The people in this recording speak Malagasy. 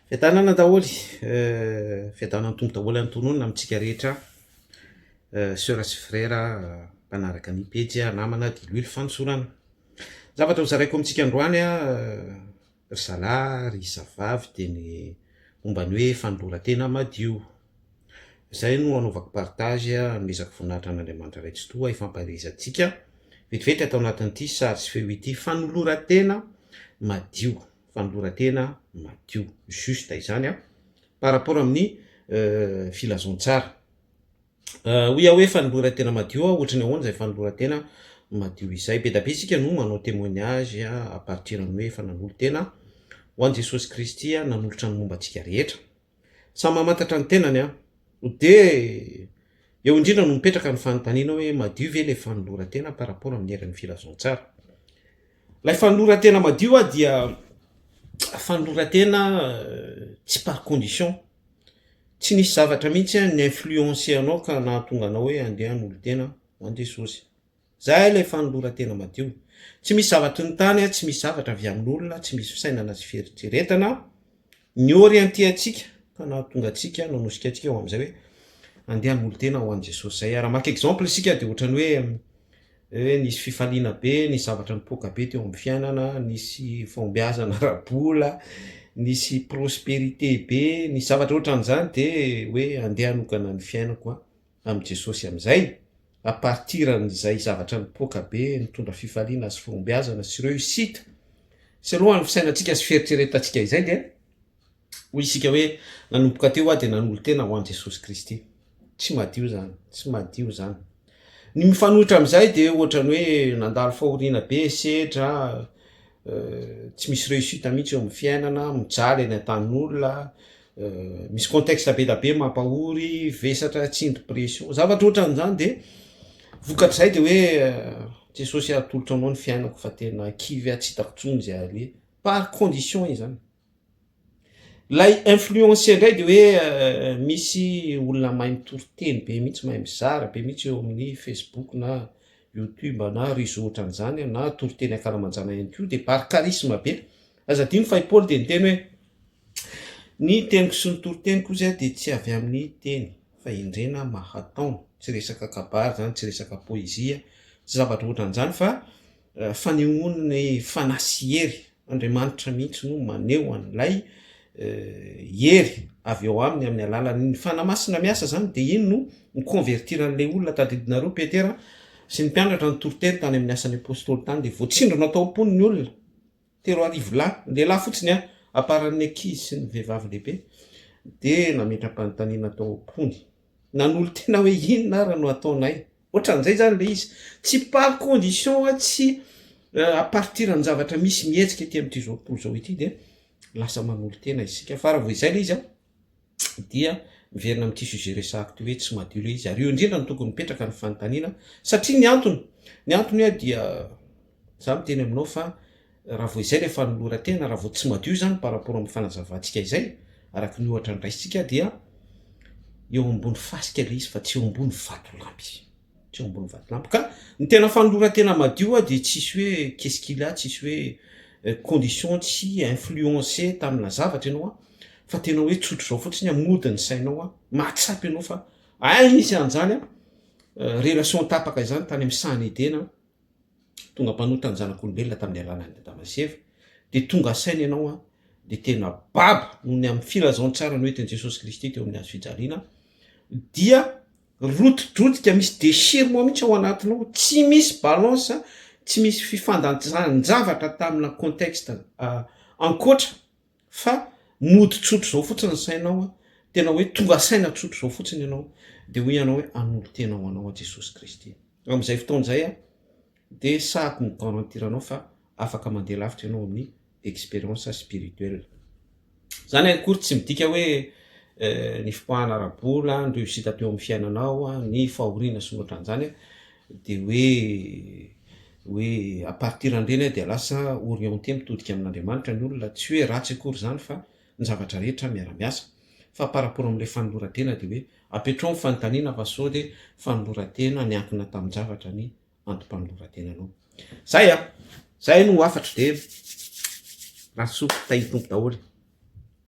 Fiadanana daholo, fiadanan'ny Tompo daholo antononina amintsika rehetra, soeur sy frère mpanaraka ny pejy namana diloilo fanosorana. Zavatra ho zaraiko amintsika androany ry zalahy, ry zavavy dia ny momba ny hoe fanoloran-tena madio. Izay no anaovako partage, anomezako voninahitra an'Andriamanitra Ray Tsitoha hifampaherezantsika vetivety ato anatin'ity sary sy feo ity. Fanoloran-tena madio. Fanoloran-tena madio, juste izany an, par rapport amin'ny filazantsara. Hoy aho hoe fanoloran-tena madio aho, ohatry ny ahoana izay fanoloran-tena madio izay? Be dia be isika no manao témoignage à partir ny hoe efa nanolo-tena ho an'i Jesosy Kristy, nanolotra ny momba antsika rehetra. Samy mamantatra ny tenany an. Dia eo indrindra no mipetraka ny fanontaniana hoe madio ve ilay fanoloran-tena par rapport amin'ny herin'ny filazantsara? Ilay fanoloran-tena madio dia fanoloran-tena tsy par condition. Tsy nisy zavatra mihitsy ni-influencer anao ka nahatonga anao hoe handeha hanolo-tena ho an'i Jesosy. Zay ilay fanoloran-tena madio. Tsy misy zavatry ny tany, tsy misy zavatra avy amin'olona, tsy misy fisainana sy fieritreretana ni-orienter antsika ka nahatonga antsika, nanosika antsika ho amin'izay hoe andeha hanolo-tena ho an'i Jesosy zay. Raha maka exemple isika dia ohatran'ny hoe hoe nisy fifaliana be, nisy zavatra nipoaka be teo amin'ny fiainana, nisy fahombiazana ara-bola, nisy prospérité be, nisy zavatra ohatran'izany dia hoe andeha hanokana ny fiainako amin'i Jesosy amin'izay, à partir an'izay zavatra nipoaka be, nitondra fifaliana sy fahombiazana sy réussite, selon ny fisainantsika sy fieritreretantsika izay dia hoy isika hoe nanomboka teo aho dia nanolo-tena ho an'i Jesosy Kristy. Tsy madio zany, tsy madio zany. Ny mifanohitra amin'izay dia ohatran'ny hoe nandalo fahoriana be, sedra, tsy misy réussite mihitsy eo amin'ny fiainana, mijaly eny an-tanin'olona, misy contexte be dia be mampahory, vesatra, tsindry pression, zavatra ohatran'izany dia vokatr'izay dia hoe Jesosy atolotra anao ny fiainako fa tena kivy aho, tsy hitako intsony izay aleha. Par condition izany. Ilay influencer indray dia hoe misy olona mahay mitory teny be mihitsy, mahay mizara be mihitsy eo amin'ny Facebook na YouTube na réseau ohatran'izany na toriteny ankalamanjana ihany koa dia par charisme be. Aza adino fa i Paoly dia niteny hoe ny teniko sy ny toriteniko hozy dia tsy avy amin'ny teny fa indrena mahataona. Tsy resaka kabary izany, tsy resaka poezia, tsy zavatra ohatran'izany fa fanehoana ny fanahy sy hery, Andriamanitra mihitsy no maneho an'ilay hery avy ao aminy amin'ny alalan'ny Fanahy Masina miasa izany dia iny no mi-convertir an'ilay olona. Tadidinareo Petera sy ny mpianatra nitory teny tany amin'ny asan'ny apostoly tany dia voatsindrona tao am-pony ny olona, 3000 lahy, lehilahy fotsiny an, aparan'ny ankizy sy ny vehivavy lehibe, dia nametra-panontaniana tao am-pony. Nanolo-tena hoe inona ara no ataonay? Ohatran'izay zany le izy. Tsy par condition a, tsy à partir ny zavatra misy mihetsika ety amin'ity zao tontolo izao ity dia lasa manolo-tena isika. Fa raha vao izay le izy a, dia miverina amin'ity sujet resahako ity hoe tsy madio le izy. Ary eo indrindra no tokony mipetraka ny fanontaniana satria ny antony, ny antony a dia za miteny aminao fa Raha vao izay ilay fanoloran-tena, raha vao tsy madio izany par rapport amin'ny fanazavantsika izay, araka ny ohatra noraisintsika dia eo ambony fasika ilay izy fa tsy eo ambony vatolampy. Tsy eo ambony vatolampy. Ka ny tena fanoloran-tena madio dia tsisy hoe qu'est-ce qu'il a, tsisy hoe condition, tsy influencé tamina zavatra ianao fa tena hoe tsotra izao fotsiny mody ny sainao, mahatsapa ianao fa hay nisy an'izany relation tapaka izany tany amin'ny sahan'i Edena. Tonga mpanota ny zanak'olombelona tamin'ny alalan'i Adama sy Eva, dia tonga saina ianao an, dia tena babo noho ny amin'ny filazantsara noentin'i Jesosy Kristy teo amin'ny hazo fijaliana, dia rotidrotika, misy déchirement mihitsy ao anatinao, tsy misy balance, tsy misy fifandanjan-javatra tamina contexte ankoatra fa mody tsotra izao fotsiny ny sainao an, tena hoe tonga saina tsotra izao fotsiny ianao, dia hoy ianao hoe hanolo-tena ho anao aho Jesosy Kristy. Amin'izay fotoana izay an, dia sahako mi-garantir anao fa afaka mandeha lavitra ianao amin'ny expérience spirituelle. Izany akory tsy midika hoe ny fipoahana ara-bola, ny réussite teo amin'ny fiainanao, ny fahoriana sy ny ohatran'izany dia hoe hoe à partir an'ireny dia lasa orienté mitodika amin'Andriamanitra ny olona, tsy hoe ratsy akory izany fa ny zavatra rehetra miara-miasa. Fa par rapport amin'ilay fanoloran-tena dia hoe apetraho ny fanontaniana fa sao dia fanoloran-tena niankina tamin-javatra ny antom-panoloran-tenanao. Zay an! Zay no hafatro dia rasoa tahin'ny Tompo daholo.